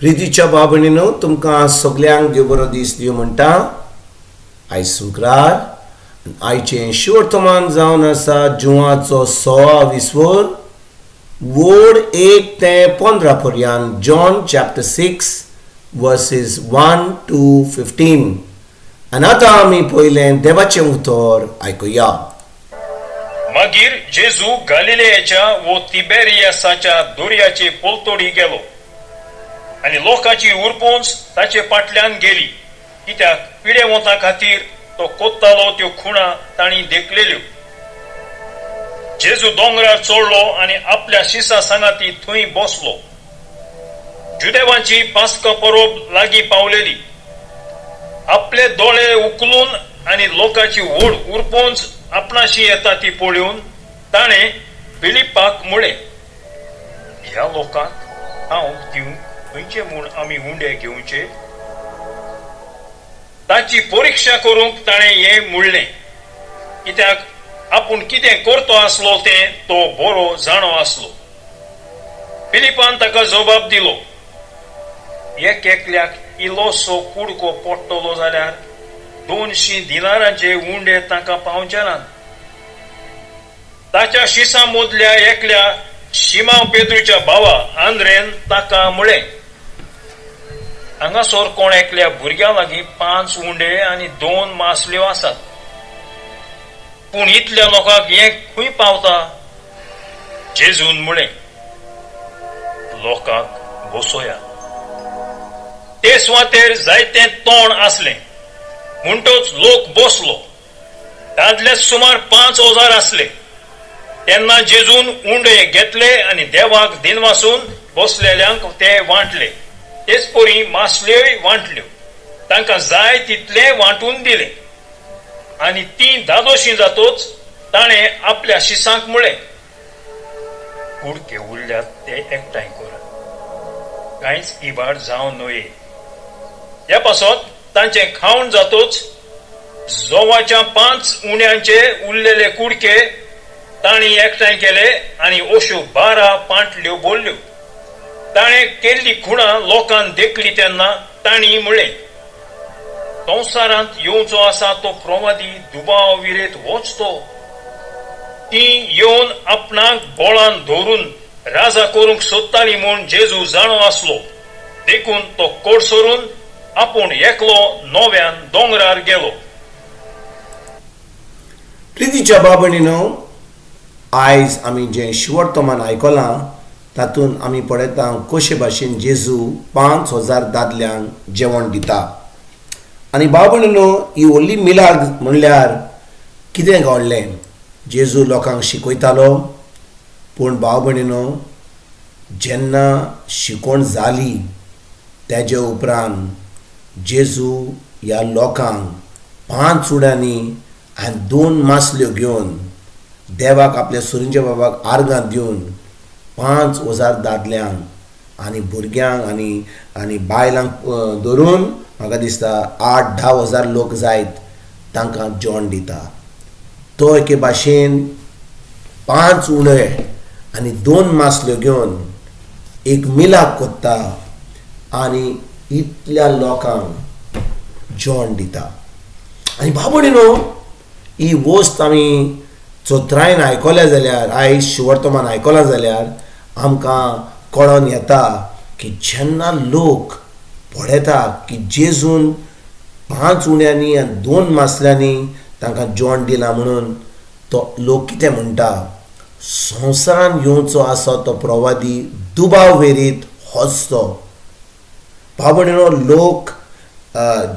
प्रितीच्या भाव-भयणीनो, तुमकां सगल्यांक देव बरो दीस दिवं म्हणटा. आयज शुक्रार, आयचें शिवर्तमान जावन आसा जुवाचो 26 वोड 1 ते 15 पर्यंत, जॉन चॅप्टर 6 वर्सीस 1 to 15. आनी आतां आमी पयलें देवाचें उतर आयकुया. मागीर जेजू गालिलेयाच्या वो तिबेरियासाच्या दर्याचे पलतडी गेलो आनी लोकांची उरपोंच ताचे फाटल्यान गेली, कित्याक पिडेवंता खातीर तो कोत्तालो त्यो खुणा तांणी देखलेल्यो. जेजू दोंगरार चडलो आनी आपल्या शिसा सांगाती थंय बसलो. जुदेवांची पास्का परब लागीं पावलेली. आपले दोळे उखलून आनी लोकांची व्हड उरपोंच आपणाशी येता ती पळोवन ताणें फिलिपाक म्हळें, ह्या लोकांक खावंक दिवंक खंयचे म्हूण आमी उंडे घेवचे? ताची परिक्षा करूंक ताणें हें म्हणलें, कित्याक आपूण कितें करतो आसलो तें तो बरो जाणो आसलो. फिलिपान ताका जबाब दिलो, एक एकल्याक इल्लोसो कुडको पडटलो जाल्यार 200 दिनारांचे उंडे तांकां पावचे नात. ताच्या शिसां मदल्या एकल्या शिमाव पेद्रूच्या भावा आंद्रेन ताका म्हळें, हांगासर कोण एकल्या भुरग्यां लागीं 5 उंडे आनी 2 मासल्यो आसात, पूण इतल्या लोकांक हें खंय पावता? जेजून म्हळें, लोकांक बसोया. ते सुवातेर जायतें तोंड आसलें, म्हणटच लोक बसलो. दादले सुमार 5000 आसले. तेन्ना जेजून उंडे घेतले आनी देवाक दिनवासून बसलेल्यांक ते वांटले. तेच परी मासल्योय वांटल्यो. तांकां जाय तितले वांटून दिले. आनी ती धादोशी जातोच ताणें आपल्या शिसांक म्हळें, कुडके उरल्यात ते एकठांय करात, कांयच इबाड जावं न्हय. ह्या पासत तांचें खावन जातोच जोवाच्या 5 उण्यांचे उरलेले कुडके तांणी एकठांय केले आनी अश्यो 12 पांटल्यो भरल्यो. ताणें केल्ली खुणा लोकान देखली तेन्ना तांणी म्हळें, संवसारांत येवचो आसा तो प्रवादी दुबाव विरेत होच तो. ती येवन आपणाक बोळान धरून राजा करूंक सोदताली म्हूण जेजू जाणो आसलो, देखून तो कोडसरून आपूण एकलो नव्यान दोंगरार गेलो. प्रितीच्या भाव-भयणीनो, आयज आमी जें शिवर्तमान आयकलां तातूंत आमी पळयता कशे भाशेन जेजू 5000 दादल्यांक जेवण दिता. आनी भाव-भयणीनो, ही व्हडली मिलाग म्हणल्यार कितें घडलें? जेजू लोकांक शिकयतालो, पूण भाव-भयणीनो, जेन्ना शिकोवण जाली तेजे उपरांत जेजू ह्या लोकांक 5 उड्यांनी आनी 2 मासल्यो घेवन देवाक आपल्या सुरिंच्या बाबाक आर्गां दिवन 5000 दादल्यांक आनी भुरग्यांक आनी आनी बायलांक धरून म्हाका दिसता 8-10 हजार लोक जायत तांकां जेवण दिता. तो एके भाशेन 5 उंडे आनी 2 मासल्यो घेवन एक मिलाक कोत्ता आनी इतल्या लोकांक जेवण दिता. आनी भाव-भयणीनो, ही वस्त आमी चोत्रायन आयकल्या जाल्यार, आयज शिवर्तमान आयकलां जाल्यार आमकां कळोन येता की जेन्ना लोक पळयता की जेजून 5 उण्यांनी आनी 2 मासल्यांनी तांकां जेवण दिलां म्हणून तो लोक कितें म्हणटा, संवसारान येवचो आसा तो प्रवादी दुबाव वेरीत होच तो. भाव-भयणीनो, लोक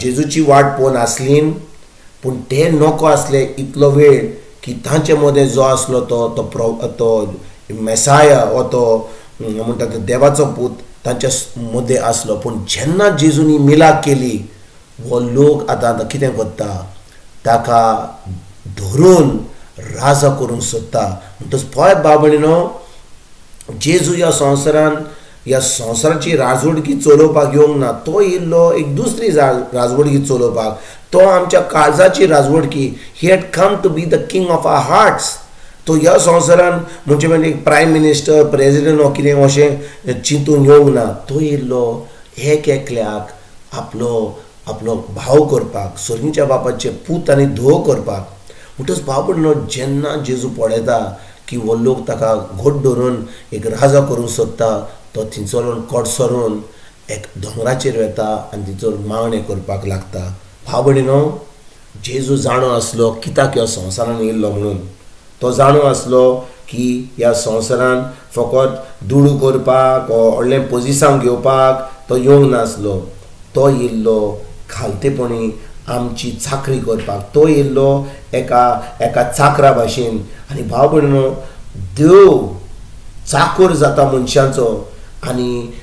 जेजूची वाट पळोवन आसली, पूण ते नको आसले इतलो वेळ की तांचे मदें जो आसलो तो तो तो मेसाया वो तो म्हणटा तो देवाचो पूत तांच्या मदें आसलो. पूण जेन्ना जेजून ही मिलाग केली, हो लोक आतां आतां कितें करता, ताका धरून राजा करूंक सोदता. म्हणटच पळय भाव-भयणीनो, जेजू ह्या संवसारान ह्या संवसाराची राजवडकी चलोवपाक येवंक ना, तो येयल्लो एक दुसरी राजवडकी चलोवपाक. तो आमच्या काळजाची राजवडकी, he had come to be the king of our hearts. तो ह्या संवसारान म्हणजे प्रायम मिनिस्टर, प्रेजिडेंट वो कितें अशें चिंतून येवंक ना, तो येयल्लो एक एकल्याक आपलो आपलो भाव करपाक, सर्गीच्या बापाचे पूत आनी धुवो करपाक. म्हणटच भाव भयणीनो जेन्ना जेजू पळयता की हो लोक ताका घट धरून एक राजा करूंक सोदता, तो थंयसरून कडसरून एक दोंगराचेर वता आनी थंयसर मागणें करपाक लागता. भाव भयणीनो जेजू जाणो आसलो कित्याक ह्या संवसारान येयल्लो म्हणून. तो जाणो आसलो की ह्या संवसारान फकत दुडू करपाक व्हडलें पोजिसांव घेवपाक तो येवंक नासलो. तो येयल्लो खालतेपणी आमची चाकरी करपाक. तो येयल्लो एका एका चाकरा भाशेन. आनी भाव भयणीनो देव चाकर जाता मनशांचो आनी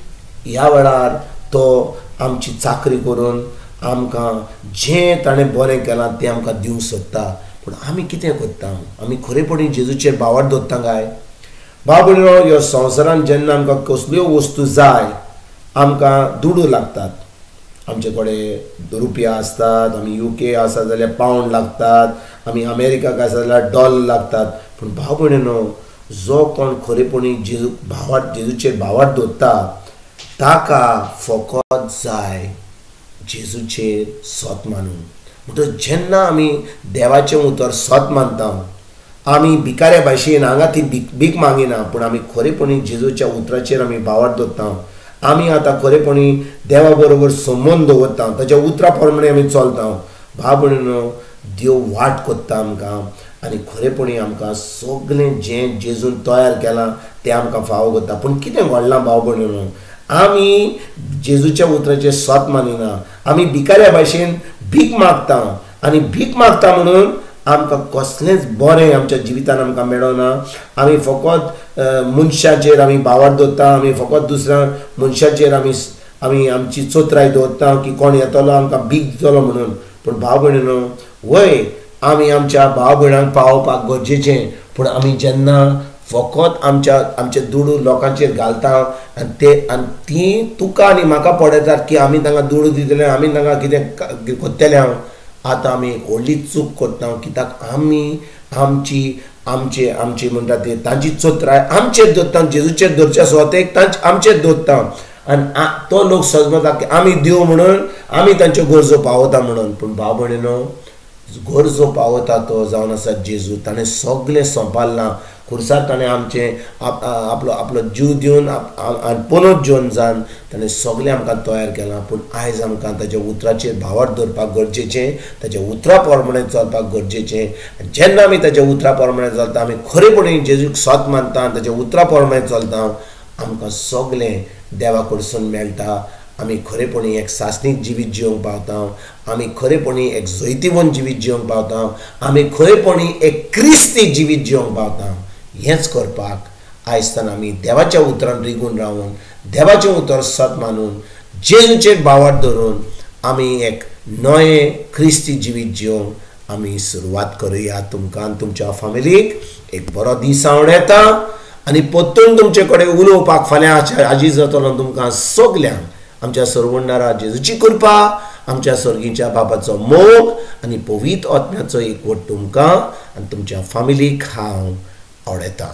ह्या वेळार तो आमची चाकरी करून आमकां जें ताणें बरें केलां तें आमकां दिवंक सोदता. पूण आमी कितें करता? आमी खरेपणी जेजूचेर भावार्थ दवरता काय? भाव भयणीनो ह्या संवसारान जेन्ना आमकां कसल्यो वस्तू जाय आमकां दुडू लागतात. आमचे कडेन रुपया आसतात, आमी युके आसा जाल्यार पावंड लागतात, आमी अमेरिकाक आसा जाल्यार डॉलर लागतात. पूण भाव भयणीनो जो कोण खरेपणी जेजू भावार्थ जेजूचेर भावार्थ दवरता ताका फकत जाय जेजूचेर सत मानून. म्हणटच जेन्ना आमी देवाचें उतर सत मानता, आमी भिकाऱ्या भाशेन हांगा ती भीक मागिना, पूण आमी खरेपणी जेजूच्या उतराचेर आमी भावार्थ दवरता. आमी आतां खरेपणी देवा बरोबर संबंद दवरता, ताच्या उतरा प्रमाणे आमी चलता. भाव भयणीनो देव वाट कोत्ता आमकां आनी खरेपणी आमकां सगळें जें जेजून तयार केलां तें आमकां फावो करता. पूण कितें घडलां भाव भयणीनो, आमी जेजूच्या उतराचेर सत मानिना, आमी भिकाऱ्या भाशेन भीक मागता आनी भीक मागता म्हणून आमकां कसलेंच बरें आमच्या जिवितान आमकां मेळना. आमी फकत मनशाचेर आमी भावार्थ दवरता, आमी फकत दुसऱ्या मनशाचेर आमी आमी आमची चोत्राय दवरता की कोण येतलो आमकां भीक दितलो म्हणून. पूण भाव भयणीनो वय आमी आमच्या भाव भयणांक पावोवपाक गरजेचें, पूण आमी जेन्ना फकत आमच्या आमचे दुडू लोकांचेर घालता आनी ते आनी तीं तुका आनी म्हाका पळयतात की आमी तांकां दुडू दितले, आमी तांकां कितें करतले. हांव आतां आमी एक व्हडली चूक करता कित्याक आमी आमची आमचे आमची म्हणटा ते तांची चोत्राय आमचेर दवरता, जेजूचेर दवरच्या सुवातेक तांचे आमचेर दवरता आनी तो लोक सजमता की आमी देव म्हणून आमी तांच्यो गरजो पावता म्हणून. पूण भाव भयणीनो गरजो पावता तो जावन आसा जेजू. ताणें सगळें सोंपारलां खुर्सार, ताणें आमचें आपलो आपलो जीव दिवन आनी पुनोत जिवन जावन ताणें सगळें आमकां तयार केलां. पूण आयज आमकां ताच्या उतराचेर भावार्थ दवरपाक गरजेचें, ताच्या उतरा प्रमाणे चलपाक गरजेचें. जेन्ना आमी ताच्या उतरा प्रमाणे चलता, आमी खरेपणी जेजूक सत मानता, ताच्या उतरा प्रमाणे चलता, आमकां सगळें देवा कडसून मेळटा. आमी खरेपणी एक सासणीक जिवीत जिवंक पावता, आमी खरेपणी एक जैतिवंत जिवीत जिवंक पावता, आमी खरेपणी एक क्रिस्ती जिवीत जिवंक पावता. हेंच करपाक आयजताना आमी देवाच्या उतरान रिगून रावन, देवाचें उतर सत मानून, जेजूचेर भावार्थ धरून आमी एक नवें क्रिस्ती जिवीत जिवंक आमी सुरवात करुया. तुमकां आनी तुमच्या फामिलीक एक बरो दीस आवडटा आनी परतून तुमचे कडेन उलोवपाक फाल्यां हाजीर जातलो. तुमकां सगल्यांक आमच्या सरवणदारा जेजूची कृपा, आमच्या सर्गीच्या बाबाचो मोग आनी पवित्र आत्म्याचो एकवट तुमकां आनी तुमच्या फामिलीक हांव आवडटा.